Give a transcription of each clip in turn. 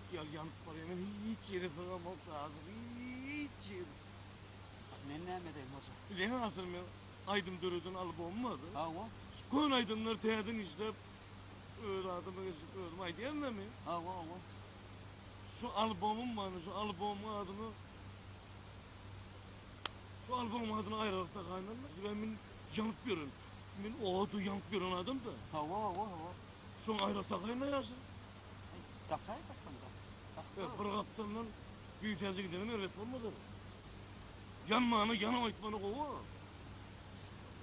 Ot ýaly ýanyp barýan. Men hiç ýere sygamok Aşyr, hiç ýere. Men näme edeýin, hoja? Bilýäňmi Aşyr, men aýdym döreden albomym bardy. Hawa. Şu köne aýdymlary täzeden işläp, öz adyma geçirip özüm aýdýan-da men. Hawa, hawa. Şu albomym barmy, şu albomyň adyny Şu albomyň adyny aýralyk dakaýmaly. Men ýanyp ýören. Men oda ýanyp ýören adam-da. Hawa, hawa, hawa. Şoň aýralyk dakaýmaly ýaşy. Dakaý, dakmaly, dak. Ýa bir gapdaldan güýtäje gidenem erbet bolmaz-a. Ýanmana, ýanyp aýtmana gowy-a.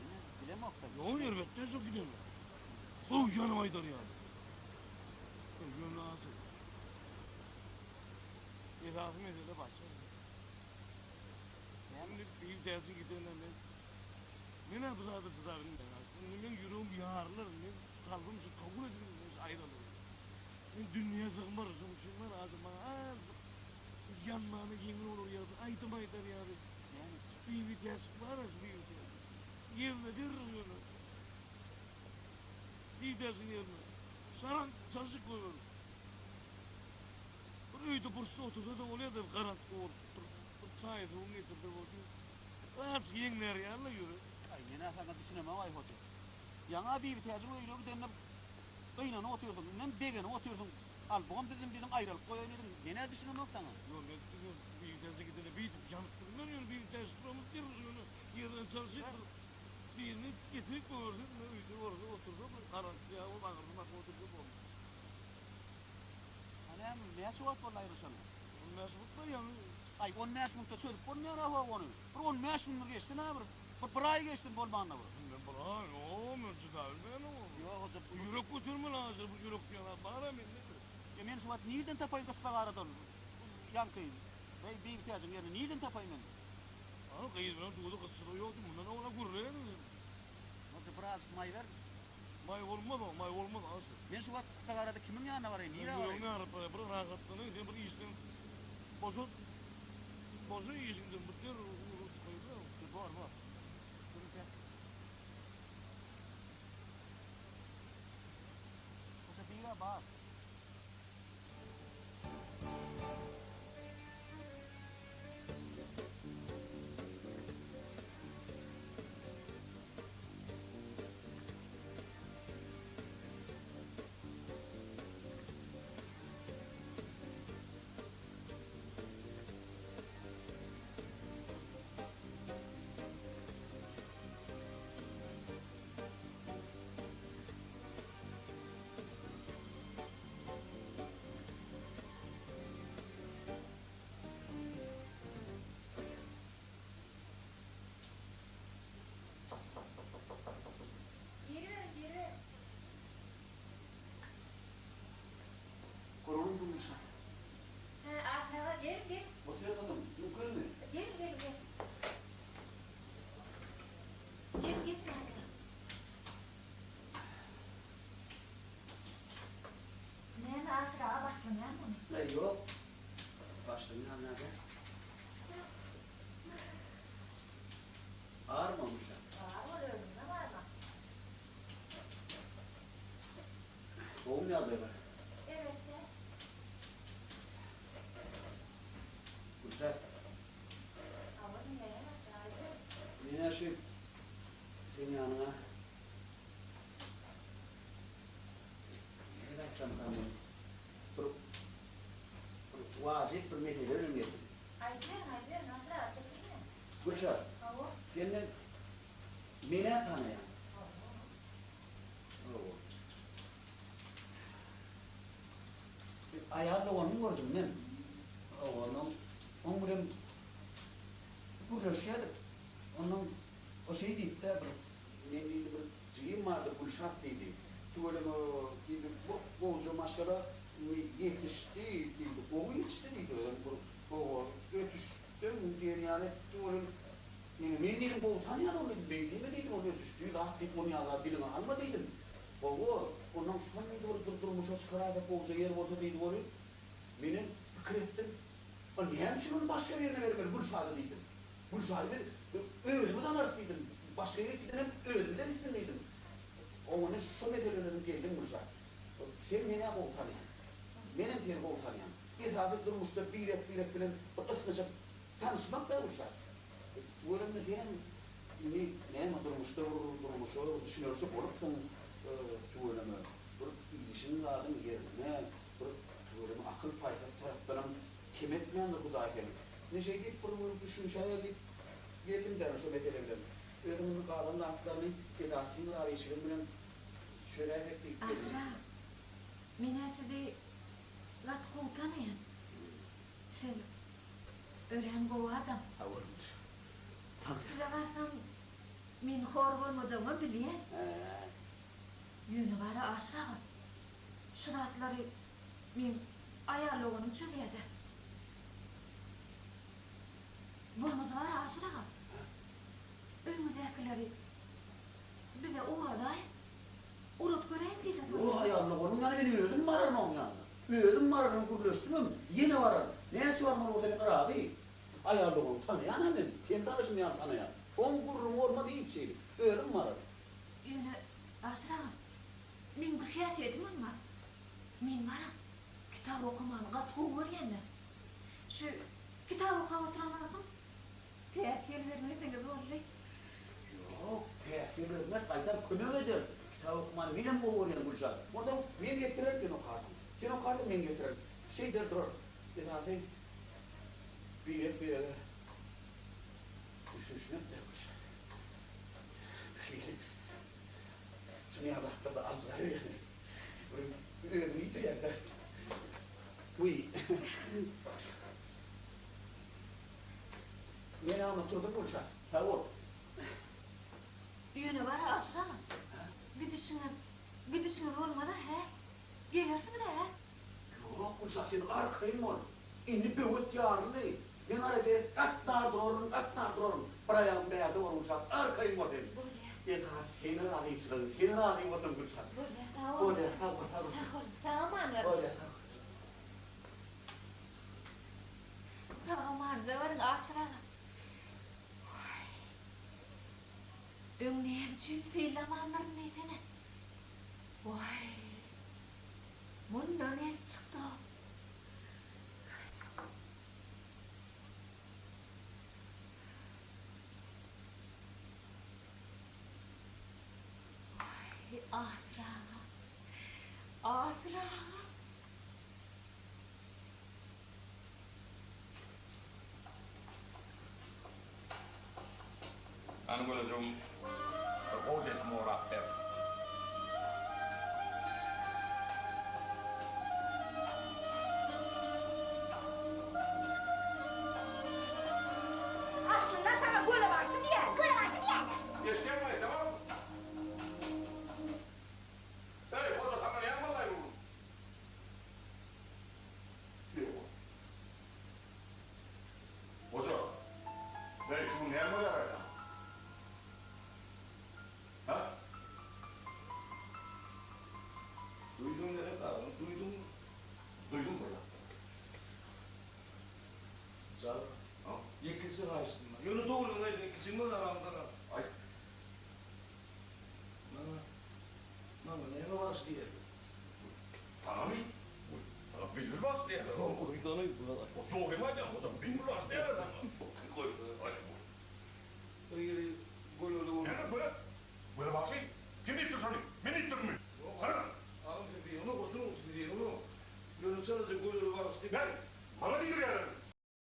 Men bilemok-da. Ýok, erbet däl şo gideni. Gowy ýanyp aýdar ýaly. Ýöne asyl. Esasy mesele başga. Indi güýtäje gidene men Men-ä bu zada çydap bilmen. Indi meň ýüregim ýarylar, meň kalbym şu kabul edip bilmez şu aýralygy. Men dünýä sygmar, şonuň üçin bar azajyk maňa azajyk ýanmana ýeňil bolar ýaly aýdym aýdar ýaly. Näme? Şu Bibi Täşik bar-a şu Bibi Täşik. Ýerine derrew ýöne. Bibi Täşigiň ýerine. Şaran çalşyk goýber. Bir öýde burçda otursa-da bolýar-da garaňky bolup bir bir çaý suwuň getirse boldy. Azajyk ýeňlär ýaly-la ýürek. Aý, men-ä saňa düşünemok-aý hoja. Ýaňa Bibi Täjiň öýüne gidende gynanyp otyrsyň, indem begenip otyrsyň. Al, bugam bizden biziň aýralyk goýaýyn diýdiň. Men-ä düşünemok saňa. Ýok, men diňe Bibi Täje gidende beýdip ýanyp durman, ýöne Bibi Täç duramyz derrew ýöne ýerden çalşyp bir birini getirip goýberse, indi öýde bolsa otursa bir garaňky ýa bolup aňyrda bakyp otursa boldy. A näme, näçe wagt boldy aýrylyşanyňa? 15 minut bar ýaňy. Aý, 15 minutda çözüp bolmaýar-a ony. Bir 15 gün bir geçsin-ä bir. Bir bir aý geçsin bolmanda bir. Indi bir aý, ýok, men çydap bilmen oňa. Ýok, hoja, bu ýürek götermeli ahyry, bu ýürek diýen zat bar-a mende-de. Ýa men şu wagt nirden tapaýyn gyssagarada ýaňky beý Bibitäjiň ýerini nirden tapaýyn men? A, gyz bilen duzy gytçylygy ýokdy, mundan owal-a gürleýärdiň sen. Hoja, birazjyk maý ber. Maý bolmaz oň, maý bolmaz aşyr. Men şu wagt gyssagarada kimiň ýanyna baraýyn, nirä baraýyn? Ýüregiňi agyryp barýar, bir rahatlanaýyn, sen bir işden boşat. Boşa işiňden bu derrew urup çykaýyn-da. Bor, bor. Gürrüň kes. Hoja bira bar. Giriberiň, giriberiň. Guruldy Gülşa. Hä, Aşyr aga, geliň, geliň. Otur gyzym, mümkinmi? Geliň, geliň, geliň. Geliň, geçiň Aşyr aga. Näme Aşyr aga, başlanýarmy? Aý, ýok. Başlanýar näde? Barmy Gülşa? Bar bol, özüňde barmy? Gowumy ýagdaýlar? Erbetde. Gülşat. Hawa, diňleýän Aşyr, aýdyber. Men-ä şu seň ýanyňa nähili aýtsamkam men, bir bir wajyp bir mesele bilen geldim. Aýdyberiň, aýdyberiň, Aşyr aga, çekinmäň. Gülşat. Hawa. Senden men-ä tanaýan. Hawa. Hawa. Bir aýal doganyny gördüm men. Hawa, onnoň oň bilen gürleşýärdik. Onnoň o şeý diýdi-de, bir men diýdi, bir jigim bardy, Gülşat diýdi. Tüweleme diýdi, bu gowja maşgala indi ýetişdi diýdi, gowy ýetişdi diýdi özem bir hawa, ötüşdim diýen ýaly etdi welin, Indi men diýdim, gowy tanýan ony diýdim, beý diýme diýdim, ol ötüşdi, zat diýip ony ýaly zat diliňe alma diýdim. Hawa, onnoň şon diýdi bir bir durmuşa çykaraýsak gowja ýer bolsa diýdi welin, menem pikir etdim, A näme üçin ony başga birine bermeli Gülşady diýdim. Gülşady biz özümiz alarys diýdim, başga ýere gidenem özümize gitsin diýdim. Hawa, ine şo meseleleriň geldim Gülşat. Sen men-ä gowy tanýaň. Menem seni gowy tanýan. Esasy durmuşda birek-birek bilen bir gysgaça tanyşmak-da Gülşat. Görende senem indi näme durmuşda bir durmuşa düşünerçe bolupsyň, tüweleme, bir işiň zadyň ýerinde, bir tüweleme akyl-paýhas tarapdanam kem etmändir Hudaý seni. Ine şeý diýip bir düşünişä diýip geldim däne şo mesele bilen. Özüň indi galan zatlaryny esasy seň razyçylygyň bilen çözäýsek diýip geldim. Aşyr aga, men-ä sizi gaty gowy tanaýan. Siz örän gowy adam. Sag boluň. Tanyş. Size barsam, men hor bolmajagymam bilýän. Ýöne bar-a Aşyr aga, şu zatlary meň aýal doganym çözýä-dä. Bolmasa bar-a Aşyr aga, öýüňizdäkileri bize ugradaýyň. Ugradyp göräýiň diýjek bolýan. Ýok, aýal doganyň ýany men özüm bararyn oň ýanyna. Özüm bararyn, gürleşdimem, ýene bararyn. Näçe barmaly bolsa men razy. Aýal doganyňy tanaýan-a men, seni tanyşym ýaly tanaýan. Oň gürrüňi bolmaz hiç hili. Özüm bararyn. Ýöne, Aşyr aga, meň bir häsiýetimem bar. Men bar-a, kitap okamany gaty gowy görýän-dä. Şu kitap okap oturan wagtym päsgel bermeseňiz boldy. Ýok, päsgel bermez, gaýtam kömek ederin. Kitap okamany menem gowy görýän, Gülşat. Onsoň men getirerin, sen okarsyň. Sen okarsyň, men getirerin. Şeýder durarys. Esasy birek-birege düşünişmek-dä, Gülşat. Birhili şuny ýaly zatlarda aljyraýaryn. Bir özüňi ýitirýäň-dä. Wiý. Men onda turdum Gülşat. Sag bol. Ýöne bar-a Aşyr aga. Gidişiňiz, gidişiňiz bolmaz-a, hä? Gelersiňiz-ä, hä? Ýok, Gülşat, sen arkaýyn bol. Indi böwet ýaryldy. Men ara berip gatnar duraryn, gatnar duraryn. Bir aýagym bärde bor, Gülşat, arkaýyn bol sen. Bolýa. Esasy seni razyçylygyň, sen razy bolsaň, Gülşat. Bolýa, sag boluň. Bolýa, sag bol, sag bol. Sag boluň, sag aman baryň. Bolýa, sag bol. Sag amanja baryň, Aşyr aga. Waý. Öň näme üçin sylamandyryn diýsene. Waý. Mundan gelip çykdy-ow. Waý, Aşyr aga. Aşyr aga. Hany gölejigim, bir gowja etimi orap ber. Aslynda saňa göle bagşy diýýärler. Göle bagşy diýýärler. Eşidýäňmi, tamam. Eý, goja saňa näme boldaý bu gün? Ýok. Goja, Eý, şu gün näme bolýar-aý saňa? Hä? Duýduň gerek agam, duýduň, duýdum bir zatlar. Jan, Ha? Ýekeje haýyştym bar. Ýöne dogryňy aýdyň, ikijigimiz aramyzda galsyn. Aýt. Maňa, maňa näme bagşy diýerler? Saňamy? Saňa bilbil bagşy diýerler. Goýsana, Dogrymy aýdýaň, goja, bilbil bagşy diýerler saňa. Goý, aýt. Bir ýeri göleli bolup. Näme göle? Göle bagşy? Kim diýipdir şony? Men diýipdirinmi? Ýok, agam sen diýeňok, oturyň, siz diýeňok. Ýöne çalaja göleli bagşy diýip. Näme? Maňa diýdirýärlermi?